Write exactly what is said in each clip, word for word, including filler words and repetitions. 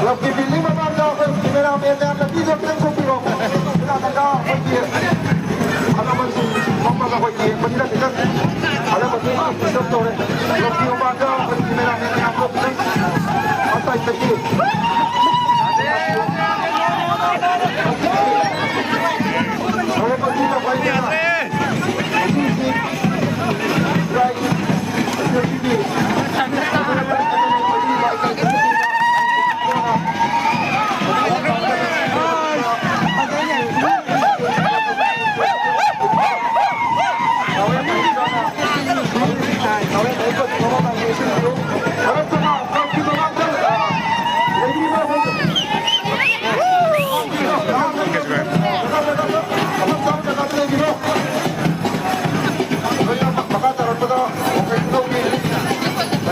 ꯀ꯭ꯂꯕꯀꯤ ꯕꯤꯜꯗꯤꯡ ꯃꯃꯥꯡꯗ ꯑꯩꯈꯣꯏ ꯀꯦꯃꯦꯔꯥꯃꯦꯟ ꯃꯌꯥꯝꯅ ꯚꯤꯗꯤꯑꯣ ꯈꯤꯇꯪ ꯊꯣꯛꯄꯤꯔꯣ꯫ ꯀꯅꯥ ꯀꯅꯥ ꯑꯩꯈꯣꯏꯒꯤ ꯑꯅꯧꯕꯁꯤꯡ ꯐꯝꯃꯒ ꯑꯩꯈꯣꯏ ꯌꯦꯡꯕꯅꯤꯅ ꯈꯤꯇꯪ ꯑꯅꯧꯕꯁꯤꯡ ꯗꯤꯁꯇꯔꯕ ꯇꯧꯔꯦ꯫ ꯀ꯭ꯂꯕꯀꯤ ꯃꯃꯥꯡꯗ ꯑꯩꯈꯣꯏ ꯀꯦꯃꯦꯔꯥꯃꯦꯟ ꯃꯌꯥꯝꯗꯣ ꯈꯤꯇꯪ ꯑꯁꯥꯏꯠꯇꯒꯤ ꯍꯧꯔꯛꯄꯁꯤꯗ ꯑꯩꯈꯣꯏꯅ ꯉꯁꯤꯁꯤ ꯃꯈꯥ ꯇꯥꯔꯛꯄꯗ ꯋꯥꯀꯩ ꯈꯨꯅꯧꯒꯤ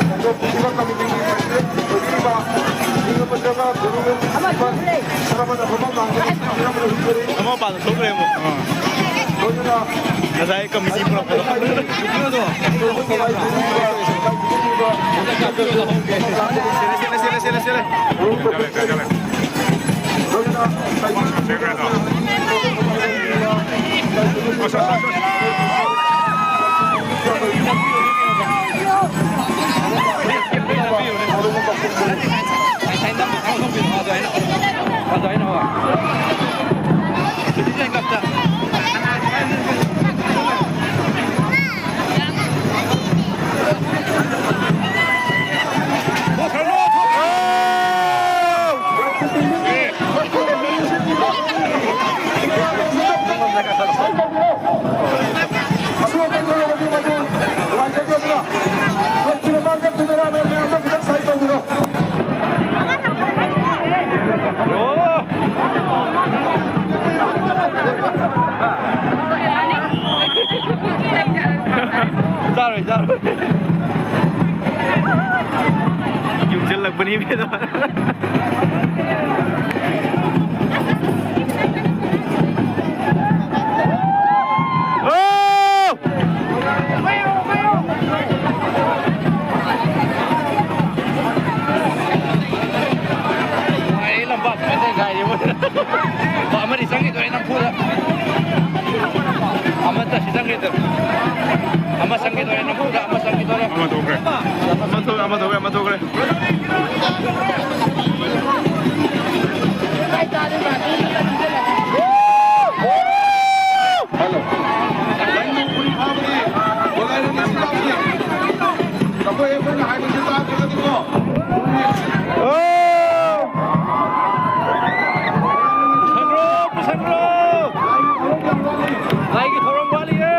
ꯈꯣꯡꯖꯣꯝ ꯐꯦꯁꯇꯤꯚꯦꯜ ꯀꯃꯤꯇꯤꯒꯤ ꯄ꯭ꯔꯁꯤꯗꯦꯟꯠ ꯑꯣꯏꯕꯤꯔꯤꯕ ꯅꯤꯡꯊꯧ ꯄꯟꯖꯕ ꯒꯨꯔꯨ ꯁ꯭ꯔꯤꯃꯟ ꯁꯔꯕꯅ ꯒꯣꯄꯥꯜ ꯃꯥꯡꯒꯣꯜ ꯊꯣꯛꯈ꯭ꯔꯦ ꯑꯃꯨꯛ꯫ ꯑꯥ꯫ ꯂꯣꯏꯅꯅ ꯉꯁꯥꯏ ꯀꯃꯤꯇꯤ ꯄꯨꯔꯛꯄꯗꯣ꯫ ꯁꯦꯂꯦ, ꯁꯦꯂꯦ, ꯁꯦꯂꯦ, ꯁꯦꯂꯦ꯫ ꯂꯣꯏꯅꯅ ꯑꯁ, ꯑꯁ, ꯑꯁ, ꯑꯁ꯫ ꯌꯨꯝꯁꯤꯜꯂꯛꯄꯅꯤ ꯏꯕꯦꯝꯃ꯫ ꯑꯣ! ꯅꯨꯡꯉꯥꯏꯔꯦ ꯂꯝꯄꯥꯛ ꯁꯨꯃꯥꯏꯅ ꯇꯧꯔ ꯉꯥꯏꯔꯦ ꯃꯣꯏ꯫ ꯑꯃꯗꯤ ꯆꯪꯈꯤꯗꯣꯔꯦ ꯅꯝꯐꯨꯗ꯫ ꯑꯃꯠꯇ ꯁꯤ ꯆꯪꯈꯤꯗꯣꯔꯦ꯫ ꯑꯃ ꯆꯪꯈꯤꯗꯣꯔꯦ ꯅꯝꯐꯨꯗ, ꯑꯃ ꯆꯪꯈꯤꯗꯣꯔꯦ꯫ ꯑꯃ ꯊꯣꯛꯈ꯭ꯔꯦ꯫ ꯑꯃ ꯊꯣꯛꯈ꯭ꯔꯦ, ꯑꯃ ꯊꯣꯛꯈ꯭ꯔꯦ, ꯑꯃ ꯊꯣꯛꯈ꯭ꯔꯦ꯫ ꯍꯜꯂꯣ꯫ ꯅꯪ ꯄꯨꯔꯤ ꯐꯥꯕꯅꯤ꯫ ꯕꯣꯂꯥꯏꯔꯣꯝꯗ ꯁꯤ ꯂꯥꯛꯄꯅꯤ꯫ ꯑꯩꯈꯣꯏ, ꯑꯩꯈꯣꯏꯅ ꯍꯥꯏꯕꯁꯤ ꯇꯥꯗ꯭ꯔꯒꯗꯤꯀꯣ꯫ ꯑꯣ! ꯄꯨꯁꯟꯈ꯭ꯔꯣ, ꯄꯨꯁꯟꯈ꯭ꯔꯣ꯫ ꯂꯥꯏꯒꯤ ꯊꯧꯔꯝ ꯋꯥꯠꯂꯤꯌꯦ꯫